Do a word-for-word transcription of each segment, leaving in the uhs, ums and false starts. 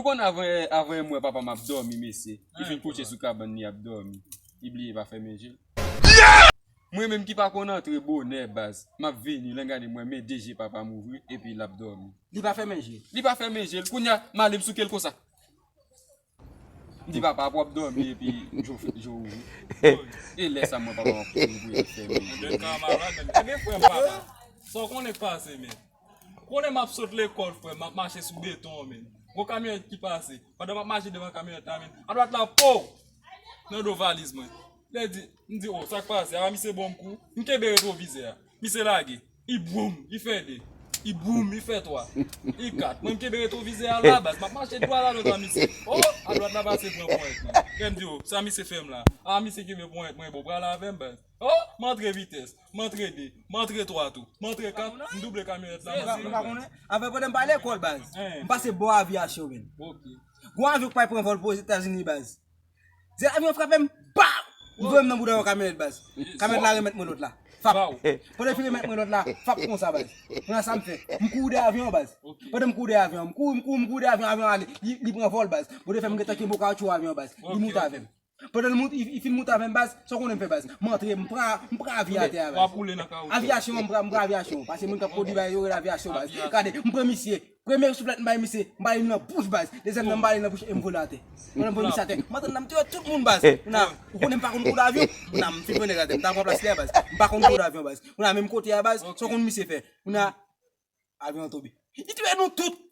Ou konn avan, avan yon mwa papa m ap dòmi, mesye. Li fin kouche sou kabann li ap dòmi. Li bliye pa fèmen je l. Mwen menm ki pa konn antre bonè baz. M ap vini, lè m gade mwen men de je papa m ouvri, epi l ap dòmi. Li pa fèmen je l. Li pa fèmen je l. Kounye a, m ale m souke l konsa. M di papa, w ap dòmi epi je w ouvri. E lè sa mwen papa m ap kouri pou l fèmen je l. Bèl kamarad, men. Ebyen, frè m, papa. Sa w konnen k pase, men. Konnen m ap sot lekòl, frè m, m ap mache sou beton an, men. Gwo kamyonèt ki pase. Pandan m ap mache devan kamyonèt la, men. Adwat la, po! Nan do valiz mwen. Lè di, m di, o, sa k pase? A, misye bon m kou. M kenbe retwovizè a. Misye lage. I boum, i fè de. I boum, i fè twa. I kat. Mwen, m kenbe retwovizè a la, baz. M ap mache dwat a dwat la, misye. O, adwat la pase pran ponyèt mwen. Lè m di, o, sa misye fè m la? A, misye kenbe ponyèt mwen, bon, pral avè m, baz. O, m antre vitès. M antre de. M antre twa tou. M antre kat. M double kamyonèt la. M antre. Ou pa konnen? Avè pandan m pa lekòl, baz. M pase bò aviyasyon, men. Ok. Gwo avyon k pral pran vòl pou Ozetazini, baz. Zèl avyon frape m, pa! M voye m nan bouda yon kamyonèt, baz. Kamyonèt la remèt mwen lòt la. Fap. Pandan l fin remèt mwen lòt la, fap konsa, baz. Kounye a sa m fè? M kouri dèyè avyon an, baz. Pandan m kouri dèyè avyon an, m kouri, m kouri, m kouri dèyè avyon, avyon ale. Li, li pran vòl, baz. Bondye fè m gen tan kenbe yon kawotchou avyon an, baz. Li moute avè m. Pandan l moute, li, li fin moute avè m, baz. Sa w konnen m fè, baz? M antre, m pran, m pran avi atè a, baz. Aviyasyon an, m pran, m pran aviyasyon. Pase moun k ap kondui, baz, yo rele aviyasyon, baz. Gade, m pran misye. Premye souflèt m bay misye, m bay li nan bouch, baz. Dezyèm nan, m bay li nan bouch e m vole atè. Pandan m vole misye atè, m antann nan m tire tout moun, baz. Kounye a, ou konnen m pa konn kou davyon. Kounye a, m fin pran nèg atè, m ta pran plas li a, baz. M pa konn kou davyon, baz. Kounye a, menm kote a, baz, sa w konn misye fè? Kounye a, avyon an tonbe. Li touye nou tout.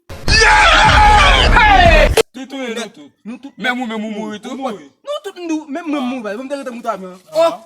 Li touye nou tout. Nou tout. Menm ou menm ou mouri tou. Nou tout, nou, menm mwen m mouri, baz. Mwen m te gentan moute avyon an.